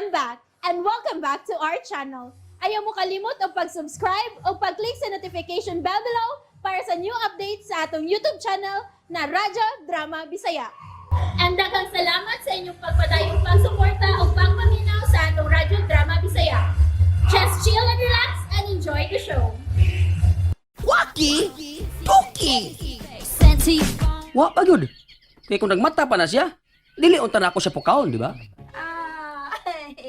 I'm back and welcome back to our channel. Ayaw mo kalimot og pag-subscribe o pag-click sa notification bell below para sa new updates sa atong YouTube channel na Radyo Drama Bisaya. And daghang salamat sa inyong pagpadayong pagsuporta o pagpaminaw sa atong Radyo Drama Bisaya. Just chill and relax and enjoy the show. Waki! Tuki! Wa pa gyud. Kay kung nagmata pa na siya, dili unta na ako siya pukawon, di ba? Ah,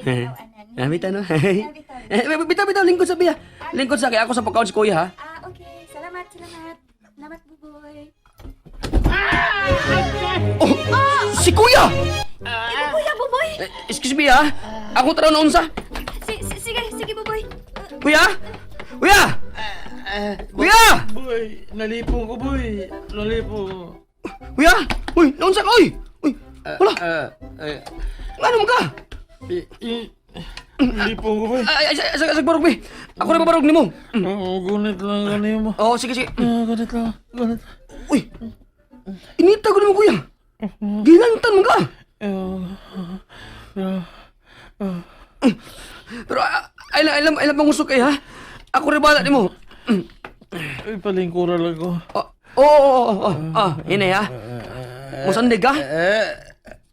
ikaw, anan. Ah, bitaw no. Bitaw. Eh, bitaw bitaw lingkod sa biya. Lingkod sa kay ako sa pukawon si kuya ha. Ah, okay. Salamat, salamat. Salamat, Buboy. Oh, si kuya. Kuya, Buboy! Eh, excuse me ha. Ako taraw na unsa. Sige, sige, Buboy. Kuya? Kuya! Kuya! Boy, nalipong ko, boy. Nalipong. Kuya! Uy, naunsa ka oy? Uy, wala. Eh, Ngano man ka? Nalipong ko, boy. Ay, ay, ay, ay, ay, barog be. Ako na babarog nimo. Oo, gunit lang ganun mo. Oh, sige, sige. Ah, gunit lang, gunit. Uy. Inita ko nimo kuya. Gilantan man ka. Eh, Pero ay lang, ay lang, ay lang pangusok kay ha. Ako rin bala nimo. Ay, palingkura lang ko. Oh, oo, oo, oo, oo. Ah, hinay ha. Musandig ka? Eh,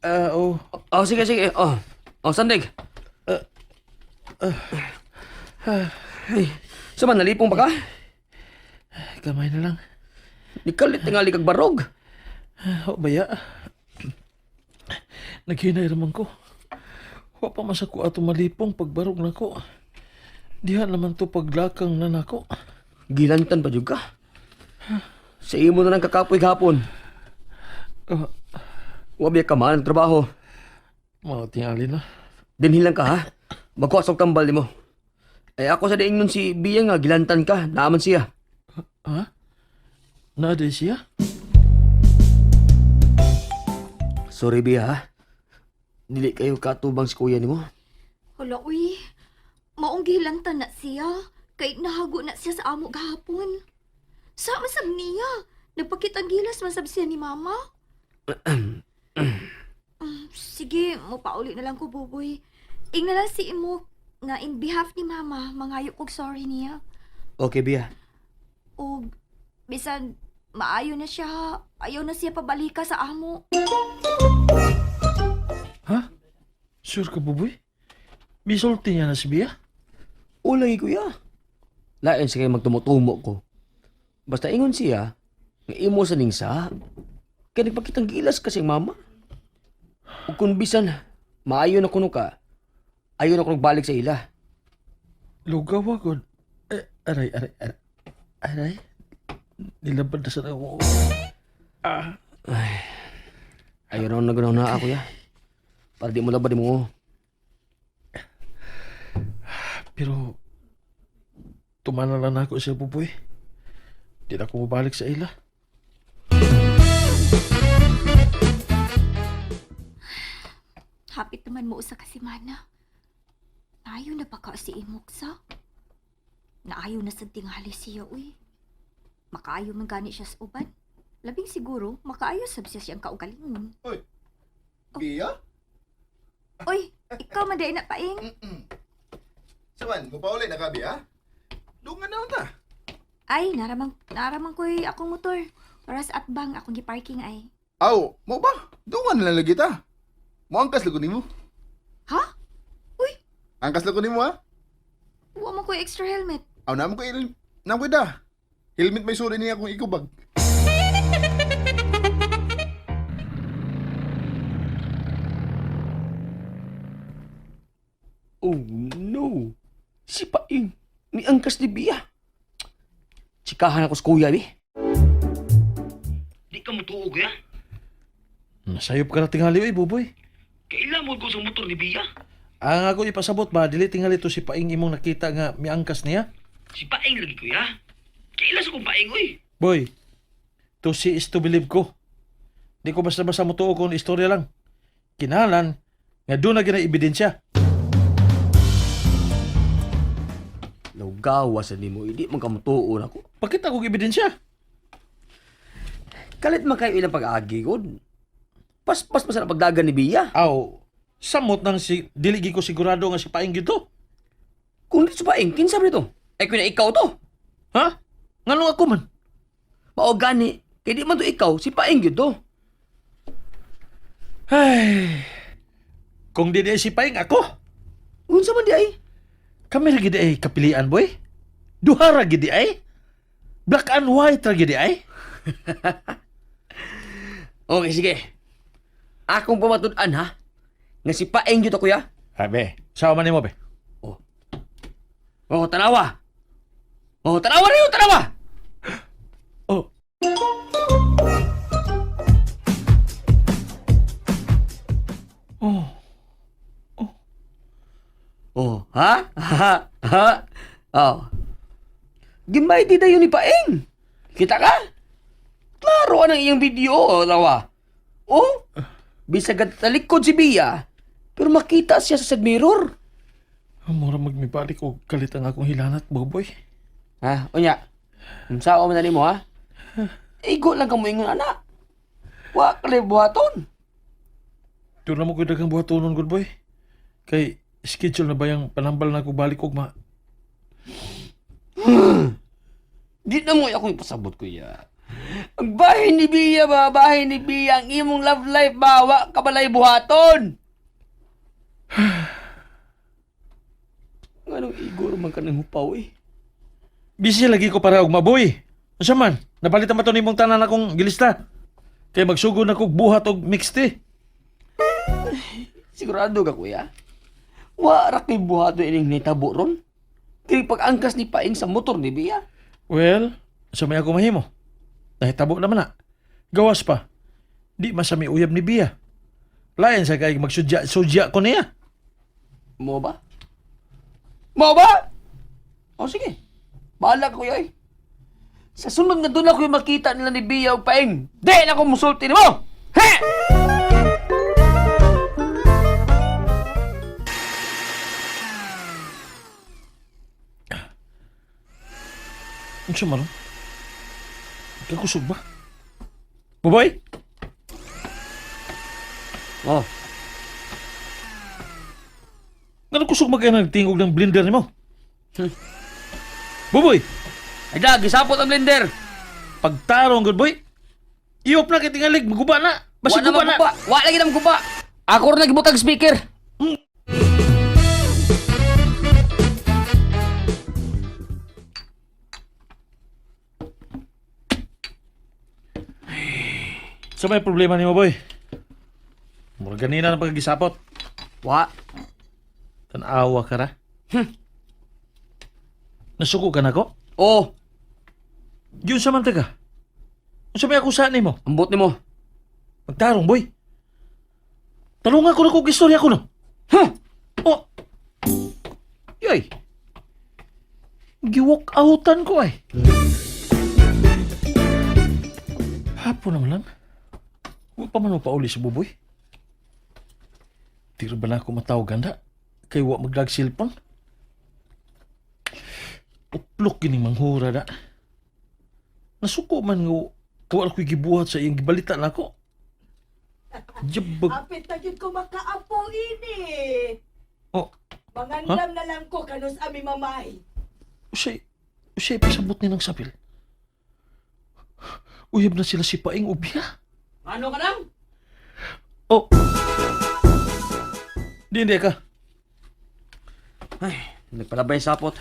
ah, oh. Oh, sige, sige. Oh, oh, sandig. Ay, sama, nalipong pa ka? Kamay na lang. Nikalit tingali kag barog. O, baya. Naghinay raman ko. Wa pa man sa ko ato malipong pagbarog na ko. Diha naman to paglakang na nako. Gilantan pa jud ka. Sa imo na lang kakapoy gahapon. Ah, Wa biya ka man ang trabaho. mga tingali na. Dinhi lang ka ha. Magkuha sa tambal nimo. Ay ako sa diingnon si Bia nga gilantan ka, naaman siya. Ha? Naaday siya? Sorry Bia ha. Dili kayo katubang si kuya nimo. Hala, uy. Maong gilantan na siya. Kay nahago na siya sa amo gahapon. Sa masab niya. Nagpakitang gilas masab siya ni Mama. Sige, mupauli na lang ko, Buboy. Ingna lang si imo nga in behalf ni Mama, mangayo kog sorry niya. Okay Bia. Og bisan maayo na siya, ayaw na siya pabalika sa amo. Ha? Sure ka, Buboy? Bisulti niya na si Bia? Ulay kuya. Lain sa kayo magtumutumo ko. Basta ingon siya, nga imo sa ningsa, kaya nagpakitang gilas kasi mama. Ug kung bisan, maayo na kuno ka, ayo na kuno balik sa ila. Lugaw ako. Eh, aray, aray, aray. Aray? Nilabad na sa ako. Ah, Ayo na naganaw na ako ya. Para di mo labad mo. pero tumana lang ako siya, Buboy. Di na ako mabalik sa ila. Hapit naman mo usa ka semana. Naayo na pa ka si Imoksa? Naayo na sa tingali siya, uy. Makaayo man gani siya sa uban. Labing siguro, makaayo sab siya siyang kaugalingon. Oy. Bia? Uy, ikaw man dahil na paing. Saman, mupauli na ka, Bia? Dungan na lang ta. Ay, naramang ko'y akong motor. Para sa atbang akong giparking ay. Aw, mo ba? Dungan na lang lagi ta. Mo angkas lagot nimo. Ha? Uy, Angkas lagot nimo ha? wa man ko'y extra helmet. Aw, naman ko naman ko da. Helmet may suri niya akong ikubag. Oh no. Si Paing, ni angkas ni Bia. Tsikahan ako sa kuya, bi. Di ka mutuog, ya? Nasayop ka na tingali, oy, Buboy. Kailan mo ko sa motor ni Bia? Ang ako ipasabot ba, dili tingali to si Paing imong nakita nga miangkas niya? Si Paing lagi, kuya. Kailan sa kong Paing, oy? Boy, to see is to believe ko. Di ko basta-basta mutuo kung istorya lang. Kinalan, nga doon na gina ebidensya. Lugawa sa nimo, hindi man ka mutuon ako. Pakita kong ebidensya. Kalit man kayo ilang pag-agi, god. Paspas pa sa pagdagan ni Bia. Aw, Samot nang si dili gi ko sigurado nga si Paing gito. Kung di sa paing, kinsa ba nito? Ay kuya ikaw to. Ha? Nganong ako man? Mao gani, kay di man to ikaw, si paing gyud to. Ay. Kung di di si Paing ako, Unsa man di ay? kami ra gid ay kapilian boy. Duha ra gid ay. Black and white ra gid ay. Okay, sige. Akong pamatud-an ha. Nga si paing gyud to kuya. Abe, sao man nimo be? Oh. Oh, tanawa. Oh, tanawa rin, tanawa. Oh. Oh. Oh, ha? Ha? Ha? Oh. Gimay di dayon ni Paeng. Kita ka? Klaro anang iyang video, oh, lawa. Oh, bisag talikod si Bia, pero makita siya sa side mirror. Mura magmibalik og kalit ang akong hilanat, boboy. Ha, unya. Unsa man na nimo ha? Igo lang ka mo ingon ana. Wa ka buhaton. Doon na mo ko daghang buhatonon, good boy. Kay schedule na ba yung panambal na ako balik ugma? Di na mo ako ipasabot kuya. Ang bahay ni Bia ba, bahay ni Bia, ang imong love life ba, wa ka balay buhaton. Nganong igor man ka ng hupaw eh. Busy lagi ko para ugma, boy. Unsa man? Napalitan ba to nimong tanan akong gilista? Kay magsugod na kog buhat og mixed tea. Sigurado ka kuya. Wa ra kay buhaton ining nitabo ron. Kay pag-angkas ni Paing sa motor ni Bia. Well, sa may ako mahimo. Nahitabo naman na. Gawas pa. Di masami uyab ni Bia. Lain sa kay magsudya sudya ko niya. Mo ba? Mo ba? O sige. Bahala ka kuya eh. Sa sunod nga doon ako yung makita nila ni Bia o Paing. Di na ako musulti nimo! He! Unsa man? ron? Kakusog ba? Buboy? Oh, Ngano kusog man kay nagtingog ng blender nimo? Buboy, Ay da, gisapot ang blender. pagtarong good boy. Iop na kay tingalig, maguba na. Basig Wa na guba na. maguba. Wa lagi na maguba. Ako rin nagibutag speaker. Sa may problema nimo, boy. Mura ganina na pagkagisapot. Wa. Tanawa ka ra. Nasuko ka na ko? Oh, Yun sa man taga. Unsa may ako sa nimo? ambot nimo. Magtarong, boy. Talungan ko na kog istorya ko no. Huh? Oh. Yoy. Giwalk outan ko ay. Hapon naman lang. Wa pa man pauli sa buboy. Tiro ba na ako matawag ganda? Kay wa magdag cellphone? Uplok gining manghura da. Nasuko man nga wa ko'y gibuhat sa iyang gibalita na ako. Jabag. Apit na yun ko makaapo ini. Oh, Mangandam na lang ko kanus ami mamay. Usay, usay pasabot ni ng sapil. Uyab na sila si Paing Ubya. Ano ka nang? Oh. Di, hindi ka. Ay, nagpalabay sapot.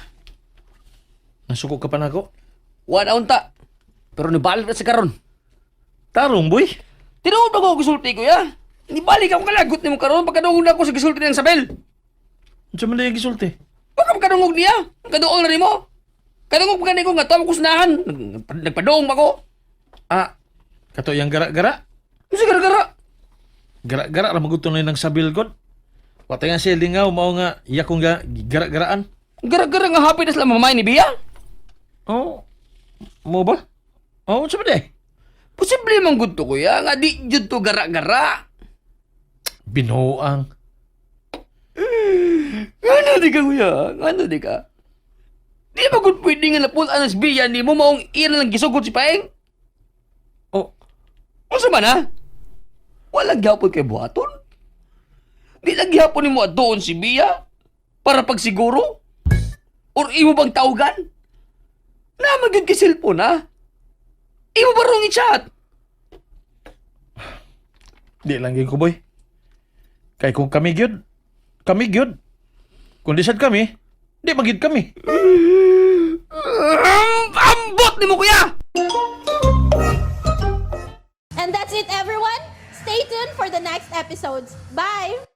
Nasuko ka pa na ako. Wa na unta. Pero nibalik na sa karon. Tarong, boy. Tinuod ba ko gisulti kuya? Nibalik ako kalagot nimo karon pagkadungog na ako sa gisulti ng Sabel. Unsa man na yung gisulti? Baka magkadungog niya. Ang kaduol na nimo. Kadungog pa gani ko nga tuwa ko sunahan. Nagpadung ba ko? Ah, kato yung gara-gara. Unsa gara-gara? Gara-gara ra maguto na ng sabil god. Watay nga siya lingaw, mao nga iya kong ga, gara-garaan. Gara-gara nga happy na sila mamay ni Bia. Oh, mo ba? Oh, unsa man di? Posible man gud to kuya nga di jud to gara-gara. Binuang. Ngano di ka kuya? Ngano di ka? Di ba gud pwede nga napul-an ang Bia nimo maong ira lang gisugot si Paeng? Oh, Unsa man ha? Walang gyapon kay buhaton. Di lang gihapon nimo adtuon si Bia para pagsiguro? Or imo bang tawgan? Naa gyud kay cellphone ha? Imo ba rong i-chat? Di lang gyud ko, boy. Kay kung kami gyud, kami gyud. Kung di sad kami, di magyud kami. Ambot nimo kuya! And that's it, everyone. Stay tuned for the next episodes. Bye!